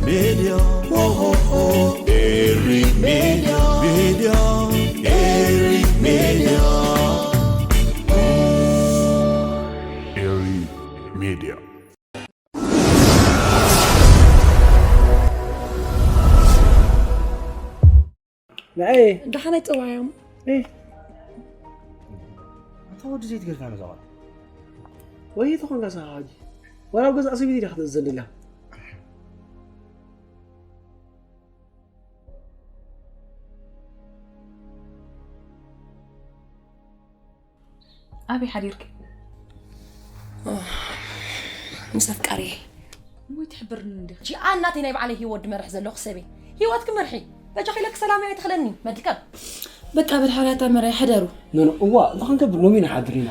Media, oh, oh, oh. Eri Media, Media, Eri Media. Eri Media. ንዓይ ደሓን ኣይጸዋዮም። እታ ወዲ ዘይትገርካ ነዛ ጓል። ወይ ተኾንካ ሳኻ ሕጂ። ዋላ ኣብ ገዛእ ሰበይቲ ዲኻ ክትእዘን ደሊኻ? ኣበይ ሓዲርኪ? ምስ ኣፍቃሪየ። እሞ ይትሕብርኒ እንዲኺ። ጂኣን ናተይ ናይ ባዕለይ ህይወት ድመርሕ ዘለኹ ሰበይ። ህይወትኪ ምርሒ። በጃኺ ኢለኪ ሰላመይ ኣይትኽለኒ። መድከም። በቃ ብድሓር ኣታ መራይ ሕደሩ። ኖ፣ ኖ፣ እዋ፣ እንታይ ክንገብር ሎሚ ንሓድር ኢና።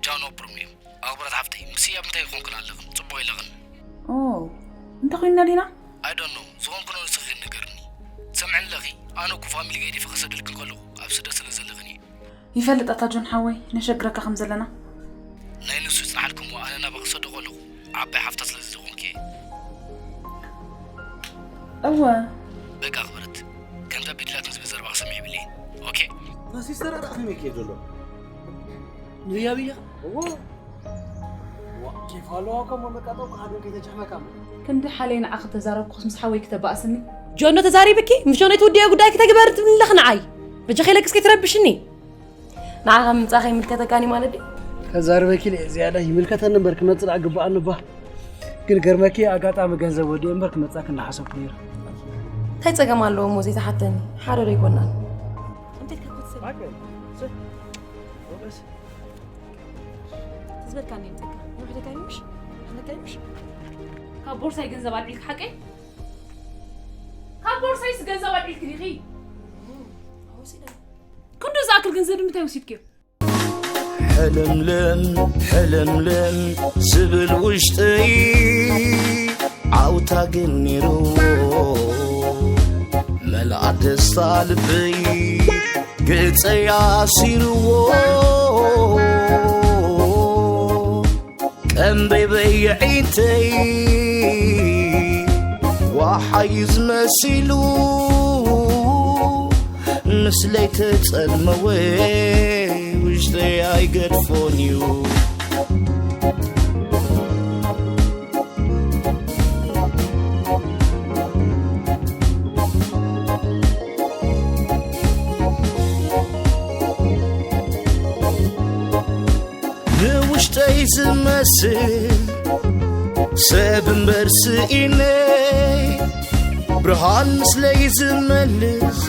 ጃኖ ብሩም እዩ። ኣኽብረት ሓፍተይ፣ ምስ ህያብ እንታይ ይኾንክን ኣለኽን? ጽቡቕ የለኽን። ኦ፣ እንታይ ኮይንና ዲና? I don't know። ዝኾንክኖ ንስኺ ንገርኒ። ትሰምዕኒ ኣለኺ? ኣነ እኮ ፋሚሊ ገዲፈ ክሰደልክን ከለኹ ኣብ ስደት ስለ ዘለኽን እየ። ይፈልጥ ኣታ ጆን ሓወይ፣ ነሸግረካ ከም ዘለና። ናይ ንሱ ይጽንሓልኩም እሞ ኣነ ናባኺ ክሰዶ ከለኹ ዓባይ ሓፍታ ስለ ዝኾንኪ። እወ። በቃ ኣኽብረት፣ ከምዛ በዲላትኒ ዝብል ዘረባ ክሰምዕ የብለይን። ኦኬ? እታ ሲስተር ኣታ ከመይ ከይድ ዘሎ? ንህያብ ኢኻ? እዎ። ዋ፣ ኬፍ ኣለዋ እኮ እሞ መቃጠው ከሓድም ከይተጨሕመካ እሞ። ክንዲ ሓለይ ንዓኺ ተዛረብኩስ ምስ ሓወይ ክተባእስኒ? ጆኖ ተዛሪብኪ? ምስ ጆኖ ትውድዮ ጉዳይ ክተግበር ትብሊ ኣለኺ ንዓይ። በጃኺ ለክስ ከይትረብሽኒ። ንዓኻ ምምጻእኻ ይምልከተካኒ ማለት ድዩ? ከዛርበኪ ኢለ ዝያዳ ይምልከተኒ እምበር ክመጽእ ደኣ ግብኣኒ እባ። ግን ገርመኪ ኣጋጣሚ ገንዘብ ወዲኤ እምበር ክመጻኪ እንዳሓሰብኩ ነይረ። እንታይ ጸገም ኣለዎ እሞ ዘይተሓተኒ? ሓደ ዶ ኣይኮናን? እንታይ ትከፍት ሰብ? እባክህ፣ ስህ፣ ወቀስ። ትዝበልካኒ ይምጸካ። ንውሕደካ ይምሽ? ንውሕደካ ይምሽ? ካብ ቦርሳይ ገንዘብ ኣልዒልክ ሓቀይ? ካብ ቦርሳይስ ገንዘብ ኣልዒልክ ዲኺ? ኣወሲደ። ክንዱ ዝኣክል ገንዘብ ንምንታይ ወሲድክዮ? ሕልምልም፣ ሕልምልም ዝብል ውሽጠይ ዓውታ ግን ነይርዎ። መልኣ ደስታ ልበይ ገጸይ ኣሲርዎ። ቀንበይ በየዒንተይ ዋሓዩ ዝመሲሉ ምስለይ ተጸልመወ ውሽጠይ ኣይገድፎን እዩ። ንውሽጠይ ዝመስል ሰብ እምበር ስኢነ ብርሃን ምስለይ ዝመልስ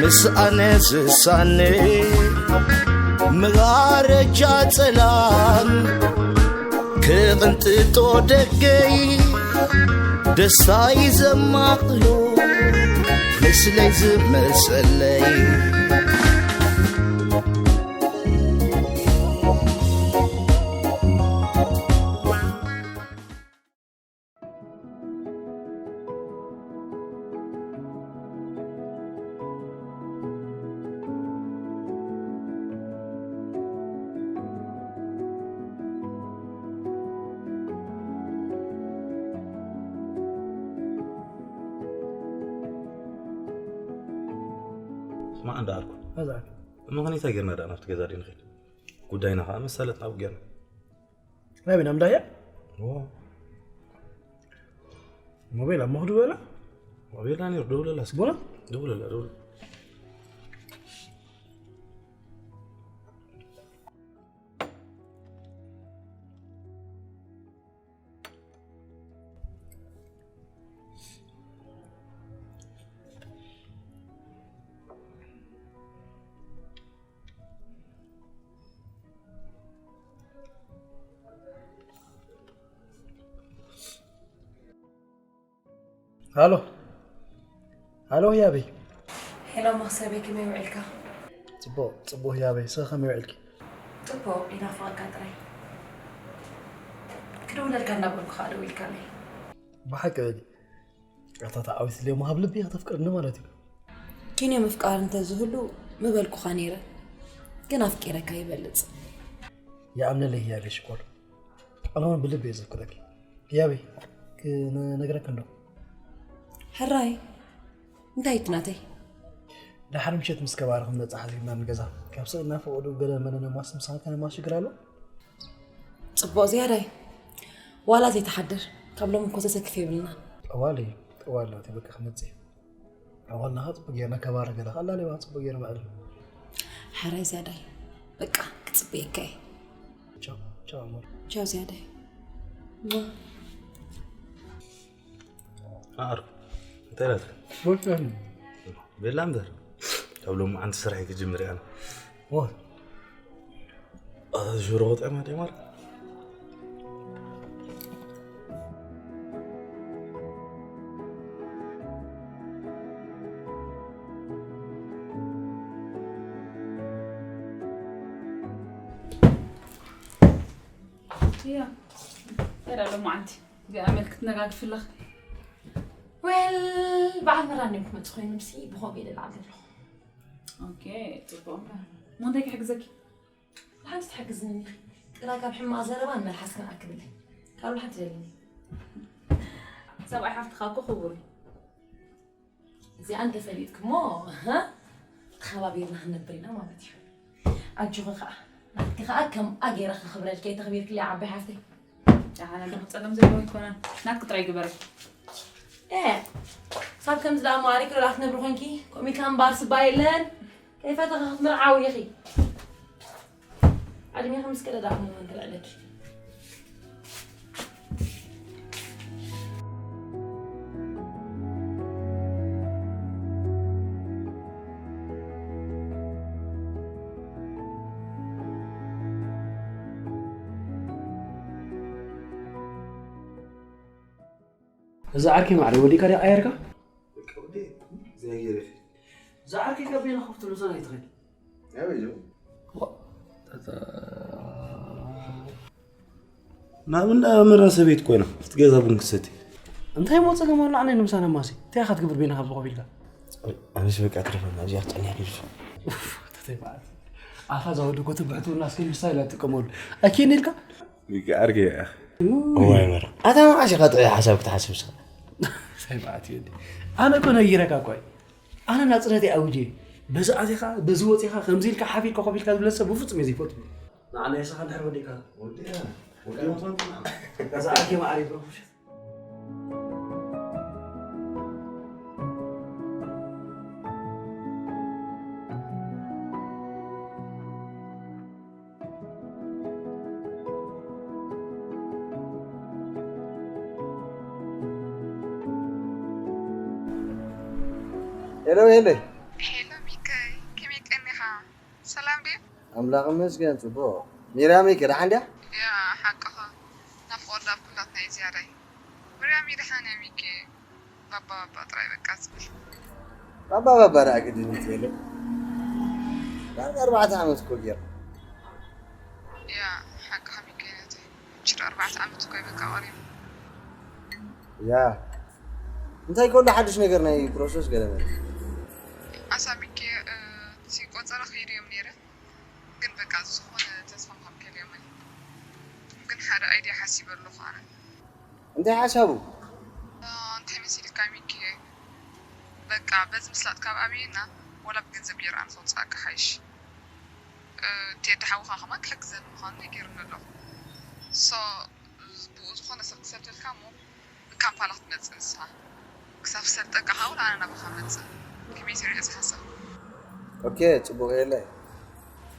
ምስ ኣነ ዝሳነ መጋረጃ ጸላም ክቕንጥጦ ደገይ ደስታይ ዘማቕሎ ምስለይ ዝመሰለይ። ስማዕ እንዳኣልኩ። እዛ። እሞ ከነይታ ጌርና ደኣ ናብቲ ገዛ ዶ ንኸይድ? ጉዳይና ኸዓ መሳለጥና ኣብኡ ጌርና። ናበይ ናብ እንዳያ? እዎ። ሞባይል ኣብ መኽዱ በላ? ሞባይል ዳኒ ደውለላ እስኪ። ቦላ? ደውለላ፣ ደውለላ። ሃሎ። ሃሎ ህያበይ። ሄሎ መኽሰበይ፣ ከመይ ውዒልካ? ጽቡቕ፣ ጽቡቕ ህያበይ፣ ስኺ ከመይ ውዒልኪ? ጽቡቕ፣ ይናፍቐካ ጥራይ። ክድውለልካ እናበልኩ ከኣ ደዊልካለይ። ብሓቂ በሊ። ኣታ ተዓዊትለይ እሞ ካብ ልቢ ኢኺ ተፍቅርኒ ማለት እዩ። ኪንዮ ምፍቃር እንተዝህሉ ምበልኩኻ ነይረ። ግን ኣፍቂረካ ይበልጽ። ይኣምነለይ ህያበይ ሽኮር። ኣነ እውን ብልቢ እየ ዘፍቅረኪ። ህያበይ፣ ክነግረኪ እንዶ? ሕራይ እንታይ እቲ ናተይ? ደሓር ምሸት ምስ ከባሪ ክንመጽእ ሓሲብና ንገዛ። ካብ ሰብ እናፈቐዱ ገለ መለ ነማስ ምሳኻ ከነማስ ሽግር ኣሎ? ጽቡቕ ዝያዳይ። ዋላ ዘይተሓድር፣ ካብ ሎም እኮ ተሰክፍ የብልና። ጠዋል እዩ፣ ጠዋል ናተይ በቃ ክመጽእ እዩ። ኣዋልና ኸ ጽቡቕ ጌርና ከባሪ ገለ ኸ ኣላለዋ ጽቡቕ ጌርና ኣዕልል። ሕራይ ዝያዳይ። በቃ ክጽበየካ እየ። ቻው፣ ቻው ኣሞር። ቻው ዝያዳይ። ማ? ኣርኩ እንታይ ናትካ? ወልቀን። ቤላ እምበር ካብ ሎሚ ዓንቲ ስራሕ ክጅምር እያ። ዋ። ኣታ ሽሮ ወጥ እያ ማዲያ ማር። እያ። እዳ ሎሚ ዓንቲ እዚኣ መልክ ትነጋግፍ ኣለኽ። ወል በዓል መራን እዮም ክመጽእ ኮይኑ ምሲ ብኸምኡ ኢለ ልዓል ዘለኹ። ኦኬ፣ ጽቡቕ እምበር። እሞ እንታይ ክሕግዘኪ? ሓንቲ ትሕግዝኒ። ጥራይ ካብ ሕማቕ ዘረባ ንመልሓስ ክንኣክብለይ። ካልእ ሓንቲ ደልኒ። ሰብኣይ ሓፍትኻ እኮ ክቡር እዩ። እዚኣ እንተፈሊጥክሞ፣ ሃ? ተኸባቢርና ክንነብር ኢና ማለት እዩ። ኣጆኺ ኸኣ፣ ናትኪ ኸኣ ከምኣ ገይረ ከኽብረልኪ እየ፣ ተኽቢርክለይ ዓባይ ሓፍተይ። ኣነ ዶ ክጸለም ዘለዎ ኣይኮነን። ናትኪ ጥራይ ግበሪ። ኤ፣ ሳብ ከምዚ ደኣ መዋሪክ ዶ ክትነብሪ ኮንኪ? ከምኡ ኢልካ እምበኣር ስባ የለን። ከይፈተኺ ክትምርዓዊ ኢኺ። ዕድሜኺ ምስ ከደ ደኣ ክመን ክልዕለኪ። እዛ ዓርከይ ማዕረ ወዲእካ ድያ ቀየርካ? በቃ ወዲኤ፣ እግዚኣብሔር ይኽእል። እዛ ዓርከይ ካብ ቤላ ኮፍ ትብሎ ሰብኣይ ትኽእል። ኣበይ እዩ? ዋ፣ እታ ናብ እንዳ መራ ሰበይት ኮይና ኣብቲ ገዛ ቡን ክሰቲ። እንታይ እሞ ጸገም ኣሎ? ኣነ ንምሳና ማሲ እንታይ ኢኻ ትገብር ቤና ካብ ዝኾፍ ኢልካ? ኣነስ በቃ ትረፈና እዚኣ ክትጨንያ ኪዱ። ኡፍ፣ ተተይ በዓል። ኣፋ ዘወደኮ ትብሕትውና እስከ ምሳይ ላጥቀመሉ። ኣኬን ኢልካ? ይገኣር ገያ። እዋይ መራ። ኣታ መዓስ ኢኻ ጥዑይ ሓሳብ ክትሓስብ ስኻ? እንታይ ማለት እዩ እንዴ? ኣነ እኮ ነጊረካ እኮ እዩ። ኣነ ናጽነት ኣውጄ። በዚ ኣቲኻ፣ በዚ ወጺኻ፣ ከምዚ ኢልካ ሓፊርካ ኮፍ ኢልካ ዝብለሰ ብፍጹም እየ ዘይፈቱ። ንዓና የሳኻ እንድሕር ወዲእካ። ወዲእና። ወዲእና ትወድና። እዛ ኣኬ ማዕሪ ብሮ። ሄሎ ሄሎ። ሄሎ ሚከይ፣ ከመይ ቀኒኻ? ሰላም ድዩ? ኣምላኽ ይመስገን ጽቡቕ። ሚራመይ ከ ደሓን ድያ? ያ፣ ሓቅኻ። ናፍቖት ዳብ ኩላትና እዩ ዝያዳይ። ሚራመይ ደሓን እያ ሚኪ። ባባ ባባ ጥራይ በቃ ትብል። ባባ ባባ ደኣ ግድን ትብል። ዳርጋ ኣርባዕተ ዓመት እኮ ጌርና። ያ፣ ሓቅኻ ሚኪ ናተይ። ሽዑ ኣርባዕተ ዓመት እኮ እዩ በቃ ቀሪቡ። ያ። እንታይ ከሎ ሓድሽ ነገር ናይ ፕሮሰስ ገለ መለ? ኣሳ ሚኪ፣ እ፣ እቲ ቆጸራ ከይደዮም ነይረ። ግን በቃ ዝኾነ ተስፋ ምሃብ ከልዮምን። ግን ሓደ ኣይድያ ሓሲበ ኣለኹ ኣነ። እንታይ ሓሳቡ? እ፣ እንታይ መሲልካ ሚኪ? በቃ በዚ ምስላጥ ካብ ኣብየና ወላ ብገንዘብ ጌርና ንኸውፅኣካ ሓይሽ። እ፣ ቴዲ ሓውኻ ከማን ክሕግዘኒ ምዃኑ ነጊሩኒ ኣለኹ። ሶ፣ ብኡ ዝኾነ ሰብ ክሰደልካ እሞ ብካምፓላ ክትመጽእ ንስኻ። ክሳብ ክሰልጠካ ከኣ ወላ ኣነ ናባኻ መጽእ። ከመይ ትሪኦ እዚ ሓሳብ? ኦኬ፣ ጽቡቕ የለ።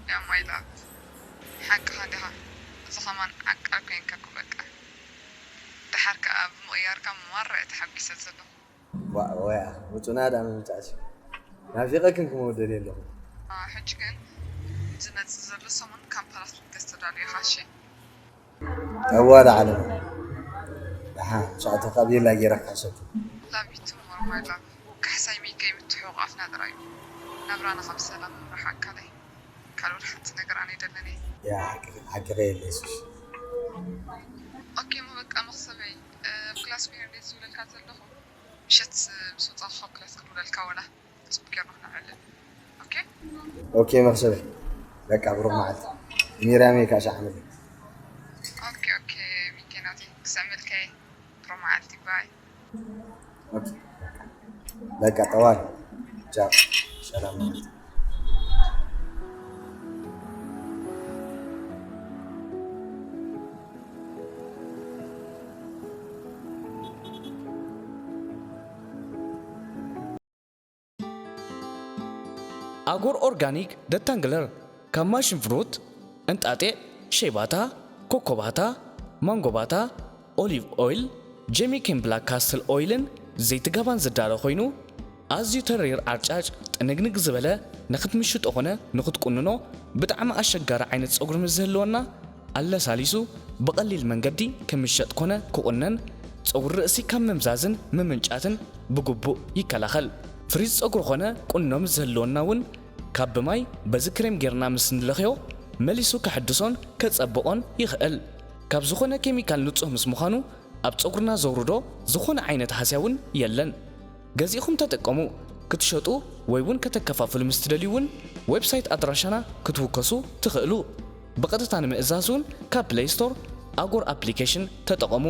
ያ ማይ ላቭ። ሓቅኻ ዲኻ? እዚ ኸማን ዓቃብ ኮይንካ እኮ በቃ። ደሓር ከኣ ብምቕያርካ ማራ እየ ተሓጒሰ ዘለኹ። ዋእ፣ ወያ፣ ውጹና ደኣ ምምጻእሲ። ናፊቐክን ክመውደል የለኹ። ኣ፣ ሕጂ ግን ዝመጽእ ዘሎ ሰሙን ካምፓላ ክትብገስ ተዳልዩ ኢኻ፣ እሺ? ኣዋዳ ዓለም። ደሓ፣ ሰዓቱ ካብ የላ ጌራ ክሓሰብኩ። ላቭ ዩ ቱ ሞር ማይ ላቭ። ካሕሳይ ሚከይ ምትሕቑቓፍና ጥራይ እዩ። ናብራና ካብ ሰላም ምምራሕ ኣካለይ። ካልእ ሓንቲ ነገር ኣነ ኣይደልን እየ። ያ፣ ሓቂ፣ ሓቂ የለ የሱስ። ኦኬ፣ እሞ በቃ መኽሰበይ፣ እ፣ ኣብ ክላስ ኮይነ እንዴት ዝብለልካ ዘለኹ፣ ምሸት ምስ ወጻኹ ካብ ክላስ ክድውለልካ ወላ ጽቡቅ ጌርና ክነዕልል። ኦኬ? ኦኬ፣ መኽሰበይ። በቃ፣ ብሩኽ መዓልቲ። ሚራመይ ካሻ ዓመት። ኦኬ፣ ኦኬ፣ ሚኪ ናተይ። ክስዕመልካ እየ። ብሩኽ መዓልቲ፣ ባይ። ኦኬ። በቃ ጠዋል። ቻው። ሰላም። ኣጎር ኦርጋኒክ ደታንግለር ካብ ማሽን ፍሩት፣ እንጣጢዕ፣ ሸይባታ፣ ኮኮባታ፣ ማንጎባታ፣ ኦሊቭ ኦይል፣ ጀሚኬን ብላክ ካስትል ኦይልን ዘይቲ ጋባን ዝዳሎ ኮይኑ፣ ኣዝዩ ተሪር ዓርጫጭ ጥንግንግ ዝበለ ንኽትምሽጦ ኾነ ንኽትቁንኖ ብጣዕሚ ኣሸጋሪ ዓይነት ጸጉሪ ምስ ዝህልወና ኣለሳሊሱ ብቐሊል መንገዲ ክምሸጥ ኮነ ክቑነን ጸጉሪ ርእሲ ካብ ምምዛዝን ምምንጫትን ብግቡእ ይከላኸል። ፍሪዝ ጸጉሪ ኾነ ቁኖ ምስ ዝህልወና እውን ካብ ብማይ በዚ ክሬም ጌርና ምስ ንለኽዮ መሊሱ ከሐድሶን ከጸብቖን ይኽእል። ካብ ዝኾነ ኬሚካል ንጹህ ምስ ምዃኑ ኣብ ጸጉርና ዘውርዶ ዝኾነ ዓይነት ሃስያ እውን የለን። ገዚእኹም ተጠቀሙ። ክትሸጡ ወይ እውን ከተከፋፍሉ ምስ ትደልዩ እውን ዌብሳይት ኣድራሻና ክትውከሱ ትኽእሉ። ብቐጥታ ንምእዛዝ እውን ካብ ፕለይ ስቶር ኣጎር ኣፕሊኬሽን ተጠቐሙ።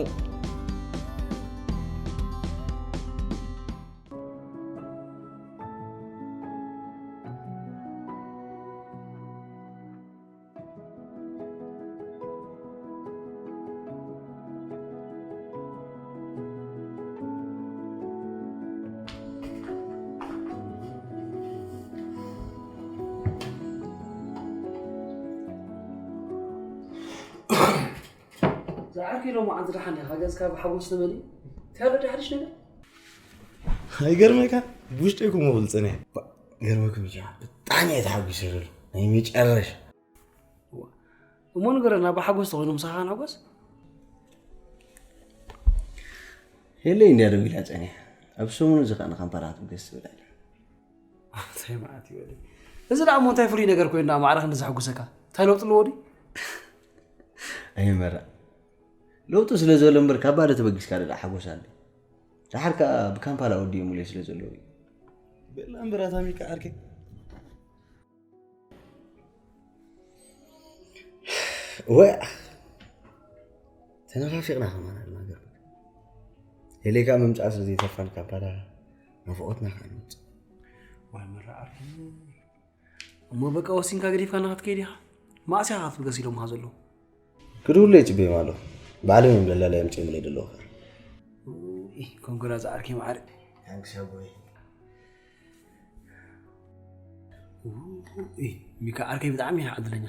ዝዓርከይ ሎማዓንቲ ደሓን ዲኻ? ገጽካ ብሓጎስ ተመሊኡ? እንታይ ኣሎ ሓድሽ ነገር? ኣይገርመካ? ብውሽጠይ ከምኡ ክብል ጸኒሐ። ባ-፣ ገርመኩም እዩ፣ ብጣዕሚ እየ ተሓጒሰ ዘሎ። ናይ መጨረሻ። እዋ። እሞ ንገረና፣ ብሓጎስ ተኾይኑ ምሳኻ ንሕጎስ? የለይ እንድያ ደዊላ ጸኒሐ። ኣብ ሰሙን እዚ ከኣ ንካምፓላ ክትብገስ ትብል ኣላ። እንታይ መዓት እዩ ወደይ። እዚ ደኣ እሞ እንታይ ፍሉይ ነገር ኮይኑ ደኣ ማዕረ ክንዲ ዘሐጉሰካ? እንታይ ለውጢ ኣለዎ ድዩ? ኣይመረቕ። ለውጢ ስለ ዘሎ እምበር ካብ ባዶ ተበጊስካ ደኣ ሓጎስ ኣለ። ደሓር ከኣ ብካምፓላ ወዲኦምለይ ስለ ዘለዉ እዩ። በላ እምበር ኣታ ሚካ ዓርከይ። እወ፣ ተነፋፊቕና ከማን ኣልና ገርኩ። ኤሌካ ምምጻእ ስለ ዘይተርፋን ካምፓላ ናፍቖትና ከኣ ንምጽእ። ዋይ መራ ዓርከይ። እሞ በቃ ወሲንካ ገዲፍካና ክትከይድ ኢኻ? መኣስ ኢኻ ክትብገስ ኢሎምኻ ዘለዉ? ክድውሉ ይጽበዮም ኣለዉ። ባዕሎም እዮም ደላላ የምጽኦምለይ ዘለዉ። ኡይ፣ ኮንግራ ዝዓርከይ መዓር። ታንክስ ኣቦይ። ኡይ፣ ሚካ ዓርከይ ብጣዕሚ ኢኻ ዕድለኛ።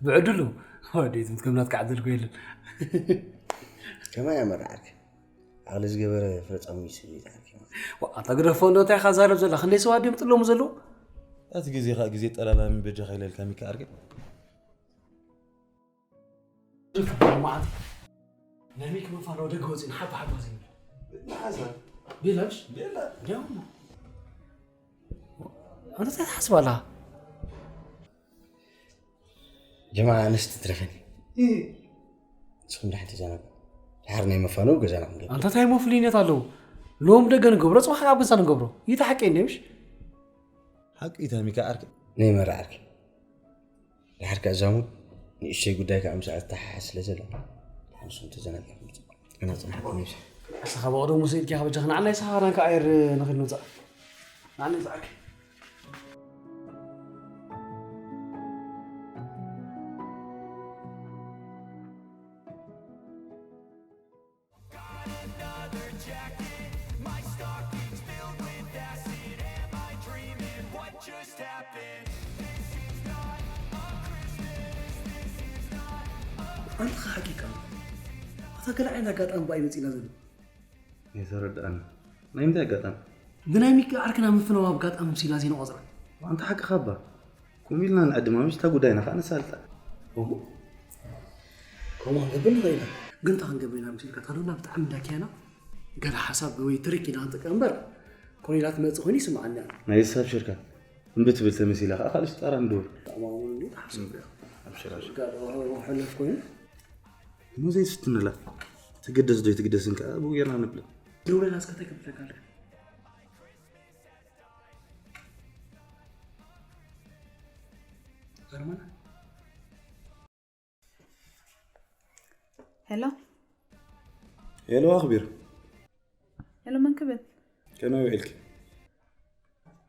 ብዕድሉ፣ ወዲ ትምት ከም ናትካ ዕድል እኮ የለን። ከመይ እያ መራ ዓርከይ? ዓቕሊ ዝገበረ ፈጻሚ ስምዒት ዓርከይ። ዋ፣ ኣታ ግደፎ እንዶ፣ እንታይ ኢኻ ዛረብ ዘላ? ክንደይ ሰባት ድዮም ጥሎሙ ዘለዉ? እቲ ግዜ ኸኣ ግዜ ጠላላሚ በጃኻ ኢለልካ ሚካ ዓርከይ። መዓት ናይ ሚክ መፋነዊ ደገ ወፂእና ሓባ ሓባ ዘይብል። ቤላ ሓሳብ። ቤላ ምሽ? ቤላ። ደሞ። ኣነ እንታይ ትሓስብ ኣለኻ? ጀማዓ ኣነስ ትትረፈኒ። እ። ንስኹም ደሓን ተዘናግዑ። ድሓር ናይ መፋነዊ ገዛና ክንገብ። ኣንታ እንታይ እሞ ፍልይነት ኣለዎ? ሎም ደገ ንገብሮ፣ ጽባሕ ኣብ ገዛ ንገብሮ። ይታ ሓቂ እንደ ምሽ? ሓቂ ይታ ሚካ ዓርከይ። ናይ መራ ዓርከይ። ድሓር ከኣ ዛሙድ ንእሽተይ ጉዳይ ከኣ ምሳኣ ዝተሓሓዝ ስለ ዘሎ፣ ንሶም ተዘናጊዕኩም ጽቡቕ። ኣነ ጽንሓት ነብሲ። ንስኻ ብቕደሙ ስኢልካ ኢኻ በጃኻ። ንዓናይ ሰሃራን ከኣ ኣየር ንኽድ ንውጻእ። ንዓናይ ጻዕርኪ። Got another jacket, my stockings filled with acid. Am I dreaming? What just happened? This is not a Christmas, this is not a ኣንታ ሓቂካ ኣታ ገለ ዓይነት ኣጋጣሚ ባይ መፂና ዘሎ። የተረዳእና ናይ ምንታይ ኣጋጣሚ? ብናይ ሚኪ ዓርክና ምፍናው ኣጋጣሚ ምሲላ ዜና ቆፅራ። ኣንታ ሓቅኻ እባ። ከምኡ ኢልና ንዕድማ ምሽ እታ ጉዳይና ከዓ ነሳልጣ። እሁ። ከምኡ ክንገብር ንኽእል ኢና። ግን እንታይ ክንገብር ኢና መሲልካ? ተሉና ብጣዕሚ ዳኪያና ገለ ሓሳብ ወይ ትሪክ ኢና ክንጥቀም እምበር ኮነ ኢላ ትመፅእ ኮይኑ ይስምዓኒ ኣሎ። ናይ ሰብ ሽርካ እምቢ ትብል ተመሲላ ከዓ ካልእ ሽጣራ ንድውል። ተኣማሙን እንዲ ተሓስብ ዶ? ኣብሽር፣ ኣብሽር። ጋር ሕለፍ ኮይኑ እሞ ዘይትፍትንላ። ትግደስ ዶ ኣይትግደስን ከዓ ብኡ ጌርና ንብለ። ደውለላ እስከ እንታይ ክብለካ ኣለካ? ኣርማና። ሄሎ። ሄሎ ኣኽቢር። ሄሎ መን ክብል? ከመይ ውዒልኪ?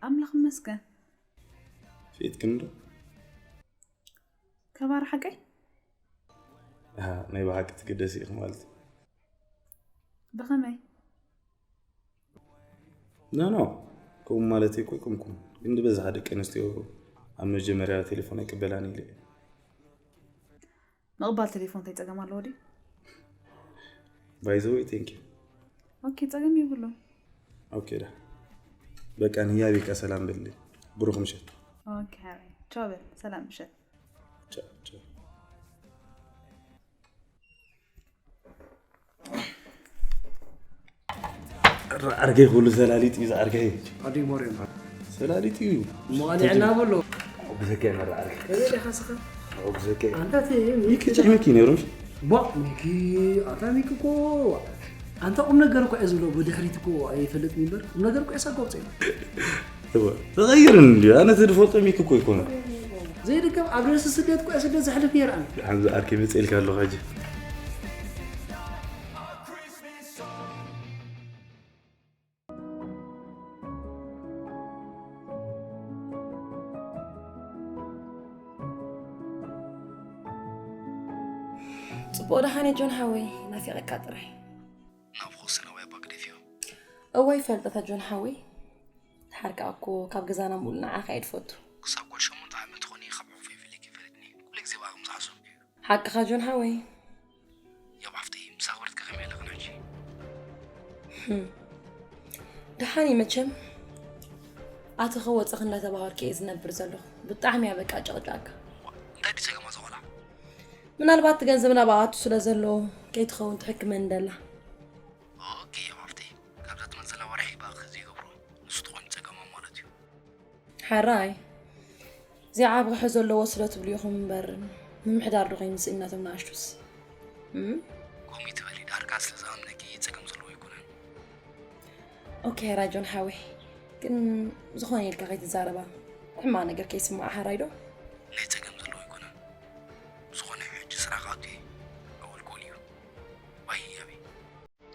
ኣምላኽ ይመስገን። ፍኢትክን ዶ? ከባር ሓቀይ? ኣሃ፣ ናይ ብሓቂ ትግደሲ ኢኺ ማለት እዩ። ብኸመይ? ኖ ኖ፣ ከምኡ ማለት እኮ ኣይኮንኩን፣ ግን ዝበዝሓ ደቂ ኣንስትዮ ኣብ መጀመርያ ቴሌፎን ኣይቅበላን ኢለ እየ። ምቕባል ቴሌፎን እንታይ ጸገም ኣለዎ ድዩ? By the way, thank you። ኦኬ፣ ጸገም የብሉን። ኦኬ ዳ፣ በቃ ንህያብ ኢልካ ሰላም በልለይ። ብሩኽ ምሸት። ኦኬ፣ ሓራይ። ቻው በል፣ ሰላም ምሸት። ቻው ቻው። ኣረ ዓርገይ ኩሉ ሰላሊጥ እዩ ዝዓርገይ። ኣደይ ማርያም ሰላሊጥ እዩ። እሞ ቃሊዕና በሎ። ኣጉዘከ መራ ዓርገ። ከመይ ዲኻ ስኻ? ኣጉዘከ። ኣንታ እቲ ሚኪ ጭሕሚኪ ነይሩ። ቧ ሚኪ ኣታ ሚኪ እኮ ኣንታ ቁም ነገር እኮ እየ ዝብሎ ብድሕሪት እኮ ኣይፈልጥ እምበር ቁም ነገር እኮ እየ ሳጓውፀ ተቐይርን እንዲ ኣነ ዝፈልጦ ሚኪ እኮ ይኮነ። ዘይድገም ኣብ ርእሲ ስደት እኮ እየ ስደት ዘሕልፍ ነይረ ኣነ። ሓምዚ ዓርከይ መፅእልካ ኣለኹ ሕጂ። ጽቡቕ ደሓን እየ ጆን ሓወይ፣ ናፊቐካ ጥራይ። ናብ ኾስና ወይ ኣባ ግደፍዮ። እወ ይፈልጥ ኣታ ጆን ሓወይ፣ ድሓርካ እኮ ካብ ገዛና ምውል ንዓኻ እየ ድፈቱ። ክሳብ ጓል ሸሞንተ ዓመት ትኾኒ ካብ ዕቑፈይ ፈሊክ ይፈልጥኒ። ኩሉ ግዜ ብኣኹም ዝሓስብ። ሓቅኻ ጆን ሓወይ። ያብ ሓፍተይ ምስ ኣኽበርትካ ከመይ ኣለኽን ሕጂ? ህም። ደሓን እዩ መቸም። ኣተኸ ወፀኽ እንዳተባሃልክ እየ ዝነብር ዘለኹ። ብጣዕሚ እያ በቃ ጨቕጫካ። እንታይ ድዩ ጸገማ እዚ ቆልዓ? ምናልባት እቲ ገንዘብ ናብኣ ኣቱ ስለ ዘሎ ከይትኸውን ትሕክመኒ ደላ። ኦኬ ያብ ሓፍተይ፣ ካብዛ ትመጽእ ዘላ ወርሒ ብኣኺ ዘይገብሮ ንሱ ተኾይኑ ጸገማ ማለት እዩ። ሓራይ። እዚኣ ዓቢ ክሕዞ ኣለዎ ስለ ትብሉ ኢኹም እምበር፣ ምምሕዳር ዶ ኮይኑ ስእኒ ናቶም ንኣሽቱስ? እም? ከምኡ ትበሊ ዳርጋ ስለ ዝኣምነኪ ጸገም ዘለዎ ኣይኮነን። ኦኬ ራጆን ሓወይ፣ ግን ዝኾነ ኢልካ ከይትዛረባ፣ ሕማቕ ነገር ከይስማዓ ሓራይ ዶ? ናይ ጸገም ዘለዎ ኣይኮነን። ዝኾነ ሕጂ ስራሕ ክኣቱ እየ። ኣወል ኮል እዩ። ባይ ያቢ።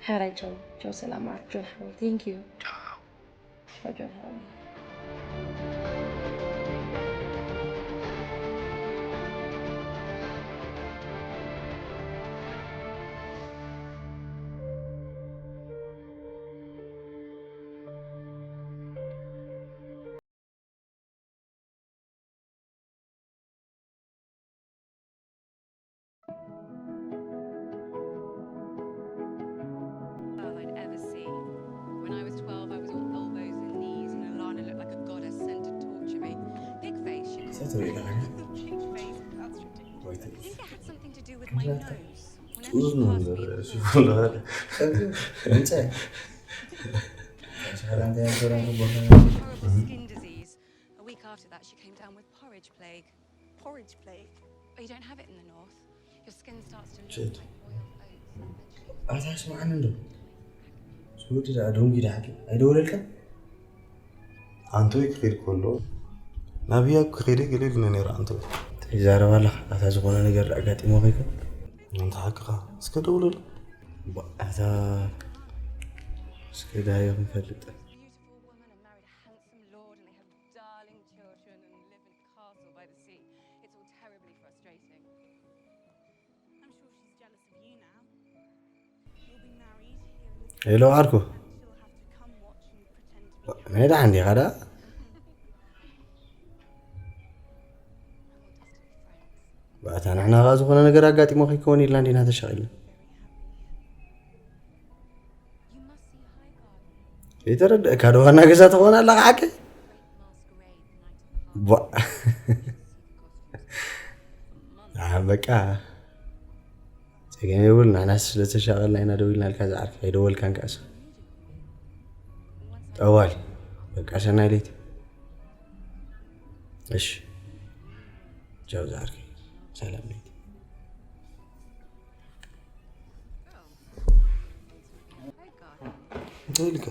ሓራይ ቻው ቻው፣ ሰላም መዓልቲ ጆን ሓወይ። Thank you። ቻው። ቻው ጆን ሓወይ። I'd ever see. When I was twelve, I was on elbows and knees, and Alana looked like a goddess sent to torture me. Pig face, she called me. Pig face, that's ridiculous. I think it had something to do with my nose. Whenever she passed me in the hall, ምንፀ horrible skin disease. A week after that, she came down with porridge plague. Porridge plague. Oh, you don't have it in the north. Your skin starts to look Shit. Like boiled oats. ኣታ ስምዓኒ እንዶ ስውዲ ደኣ ደንጉ ይደሓቂ ኣይደወለልካ? ኣንቶይ ክኸይድ ከሎ ናብያ ክኸይደ ገለ ኢሉኒ ነይሩ ኣንቶይ። ትዛረብ ኣለኻ ኣታ ዝኾነ ነገር ኣጋጢሞ ከይከ? ኣንተ ሓቅኻ እስከ ደውለሉ። ኣታ እስከ ዳዮ ክንፈልጥ። Beautiful woman and married a handsome lord, and they have darling children and live in a castle by the sea. It's all terribly frustrating. I'm sure she's jealous of you now. You'll be married here in the ሄሎ ዓርኩ she'll have to come watch you pretend to be ናይ ደሓን ዲኻ ደኣ? ባእታ ንሕና ኸኣ ዝኾነ ነገር ኣጋጢሞ ከይከውን ኢልና እንዲና ተሻቒልና። ይተረድእካ ዶ ዋና ገዛ ትኸውን ኣለኻ ሓቂ? ቧ። ኣህ፣ በቃ ጸገም የብሉ። ንሕና ስለተሻቐልና ኢና ደዊልናልካ ዝዓርፍ ኣይደወልካን ከኣስ። ጠዋል በቃ ሰናይ ለይቲ። እሺ ቻው ዝዓርከይ፣ ሰላም ለይቲ። እንታይ ኢልካ?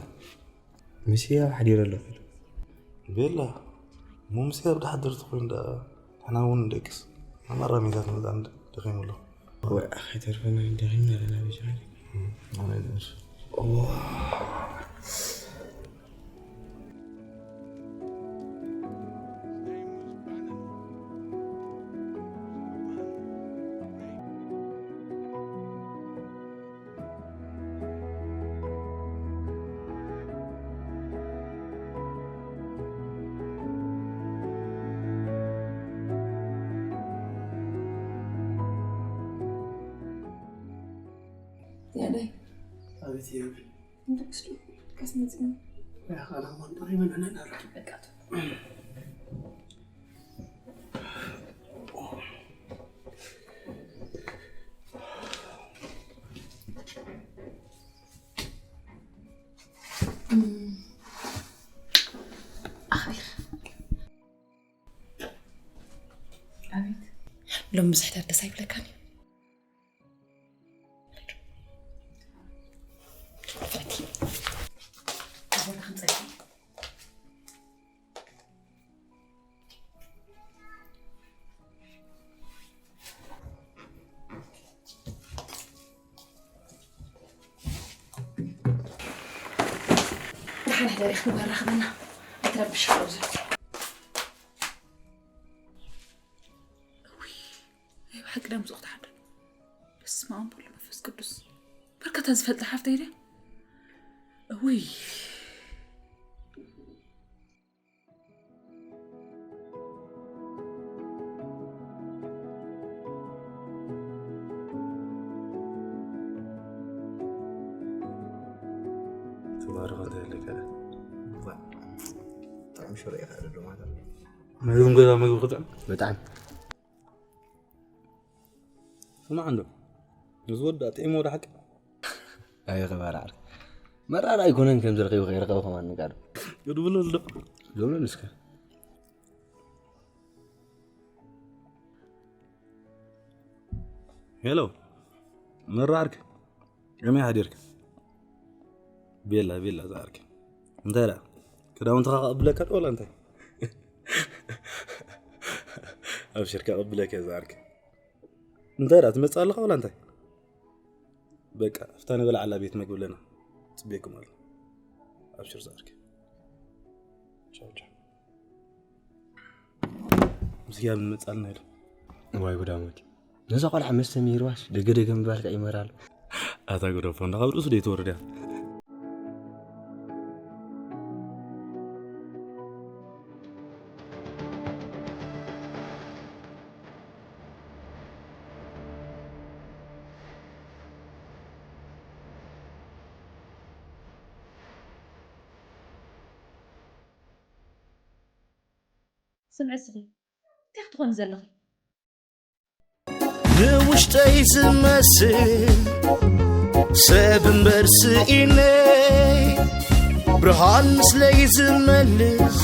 ምስ ህያብ ሓዲረ ኣለኹ ኢሉ። ቤላ፣ እሞ ምስ ህያብ ድሓድር ተኾይኑ ደኣ ንሕና እውን ንደቅስ። ኣማራ ሜታት መዛን ደኺሙ ኣሎ። ወይ፣ ኣይተርፈና፣ ደኺምና ኣለና፣ በጃ። ኣነ ደርፍ። ኣቤት ይብል። እንደክስቱ ከስመጽም ያኻና ማንጠሪ መነነ ናረኪ በቃ ኣቤት ሎም ብዙሕ ደስ ኣይብለካን እዩ ደሓን ሕደሪ ክንጓራኽበና ኣይትረብሽ ኣብዚ ናይ ብሓቂ ዳ ምፅቕ ትሓደ በስመ ኣብ ወወልድ መንፈስ ቅዱስ በርከታ ዝፈልጣ ሓፍተይ ድያ እውይ ተባረኸ እንታይ ኣለካ ብጣዕሚ ሽሮ ኢኻ ዶ ማለት ምግብን ገዛ ምግቢ ክጥዕም ብጣዕሚ ስማዕ እንዶ እዚ ወዲ ኣጥዒሞ ወደ ሓቂ ኣይ ኸባር ዓርኪ መራር ኣይኮነን ከም ዝረኸቡ ከይረኸቡ ከማን ንጋር ግድብለሉ ዶ ዶብለን እስከ ሄሎ መራርክ ከመይ ሓዲርካ ቤላ ቤላ ዝዓርኪ እንታይ ደኣ ክዳውንትኻ ከቕብለካ ዶ ወላ እንታይ ኣብሽር ከቕብለካ ዝዓርኪ እንታይ ደኣ ትመፅእ ኣለኻ ወላ እንታይ በቃ ኣብታ ነበላዕላ ቤት መግቢ ኣለና ፅቤኩም ኣሎ ኣብሽር ዝዓርኪ ቻው ቻው ምስ ያብ ንመጻልና ኢሉ ዋይ ጉዳሞት ነዛ ቆልዓ መስተ ሚርዋሽ ደገ ደገ ምባል ከይመራሉ ኣታ ጉደፎ እንዳ ካብ ርእሱ ደይትወርድ እያ ስምዒ እስኺ እንታይ ክትኾኒ ዘለኺ? ብውሽጠይ ዝመስል ሰብ እምበር ስኢነይ ብርሃን ምስለይ ዝመልስ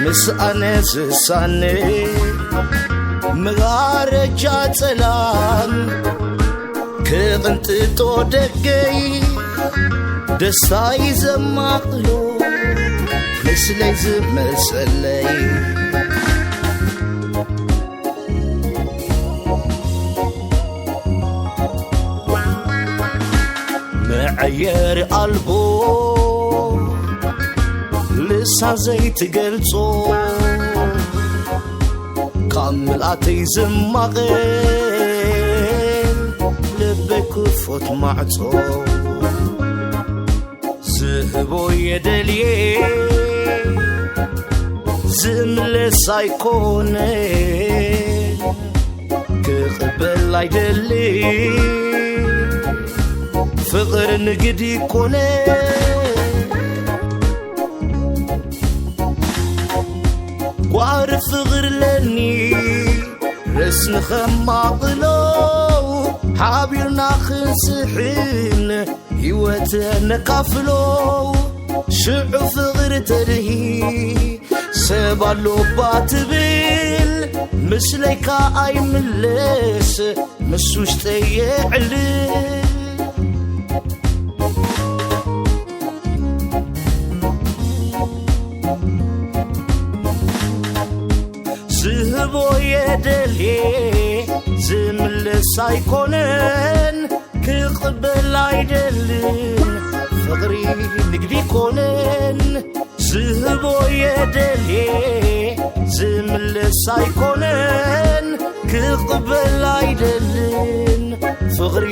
ምስ ኣነ ዝሳነ መጋረጃ ጸላም ክቕንጥጦ ደገይ ደስታይ ዘማቕሎ ምስለይ ዝመሰለይ መዐየር ኣልቦ ልሳን ዘይትገልጾ ካብ ምልኣተይ ዝማቐል ልበይ ክፎት ማዕጾ ዝህቦ የደልየ ዝምለስ ኣይኮነ ክቕበል ኣይደሊ ፍቕር ንግዲ ኮነ ጓር ፍቕር ለኒ ረስኒ ኸማቕሎ ሓቢርና ክንስሕን ህይወት ነካፍሎ ሽዑ ፍቕሪ ተድሂ ሰብ ኣሎባ ትብል ምስለይካ ኣይምለስ ምስ ውሽጠይ የዕልል ዝህቦ የደልየ ዝምልስ ኣይኮነን ክቕበል ኣይደልን ፍቕሪ ንግዲ ኮነን ዝህቦ የደልየ ዝምልስ ኣይኮነን ክቕበል ኣይደልን ፍቕሪ